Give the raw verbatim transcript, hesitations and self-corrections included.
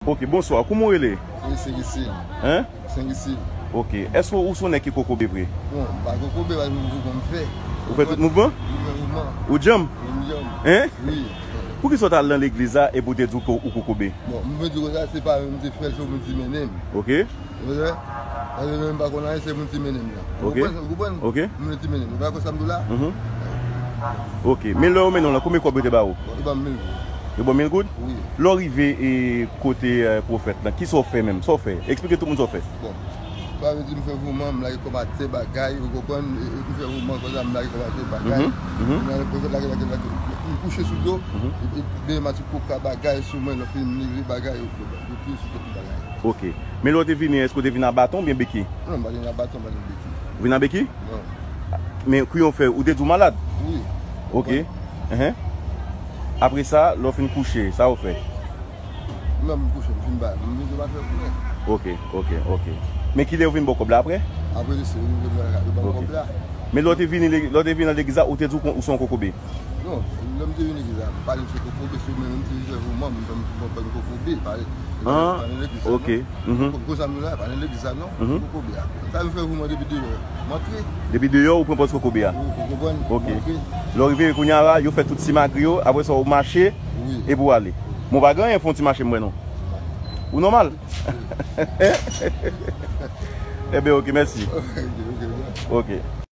Ok, bonswa. Kouman w rele? Sen Isil. Hein? Sen Isil. Ok. Èske ou se yon nèg ki kokobe vre? Bon, m pa kokobe, pa moun ki konn fè. Ou fè tout mouvman? Ou fè mouvman. Ou djanm? M djanm. Hein? Wi. Poukisa w t al nan legliz la epi w te di w ke ou kokobe? Bon, m vle di konsa, se pa mwen ki te fè l, se moun ki mennen m. Ok. Ou wè? Paske mwen m pa konn anyen, se moun ki mennen m nan. Ok. Ou konprann? Ou konprann? Ok. Moun ki mennen m. Ou pa konn sa m di w la? Mhm. Ok. Men lè yo mennen w lan, konbyen kòb yo te ba ou? Bon, yo ban m mil goud. Yo ban w mil goud? Wi. Lè w rive e kote, eh, pwofèt lan, kisa w fè menm? Sa w fè? Eksplike tout moun sa w fè. Bon. Sa vle di m fè vouman, m lage kòm atè bagay, ou konprann? E, e, m fè vouman konsa, m lage kòm atè bagay. Mhm, mhm. M lage pwofèt lage, lage, lage. M kouche sou do, mhm, epi, epi, m mete koka bagay sou mwen, lè fini m leve bagay, yo, yo, yo piye sou tèt m bagay. Ok. Men lè w te vini, èske w te vin a baton oubyen beki? Non, m pa te vin a baton, m pa te vin beki. Ou vin a beki? Non. Men kouman w fè? Ou te di w malad? Wi. Ok. Wi. Enhen. Apre sa, lè w fin kouche, sa w fè? Menm m kouche, m fin ba, m vin, yo pa fè pou mwen. Ok, ok, ok. Men kilè yo vin ba w kòb la apre? Apre, se yo vin ba m kòb la. Men lè w te vini, lè w te vini nan legliz la, ou te di w kon-, ou se yon kokobe? Non, lè m te vin legliz la, m pa di m se kokobe, se mwen menm ki vin fè vouman, m fè m, m fè m kokobe, pa, pa nan legliz la, non. Ah, ok. Mhm. Kokobe sa m la, pa nan legliz la, non. Mhm. Kokobe a. Sa m fè vouman depi deyò, m antre. Depi deyò, ou pran pòz kokobe a? Ou, ou konprann? Ok. M antre. Lè w rive kounye a la, yo fè tout simagri yo, apre sa, ou mache, wi, epi w ale. Bon, pa gen anyen, fè yon ti mache m wè non. Ou nòmal? Wi. Ebyen, ok, mèsi. Ok, ok, ok. Ok.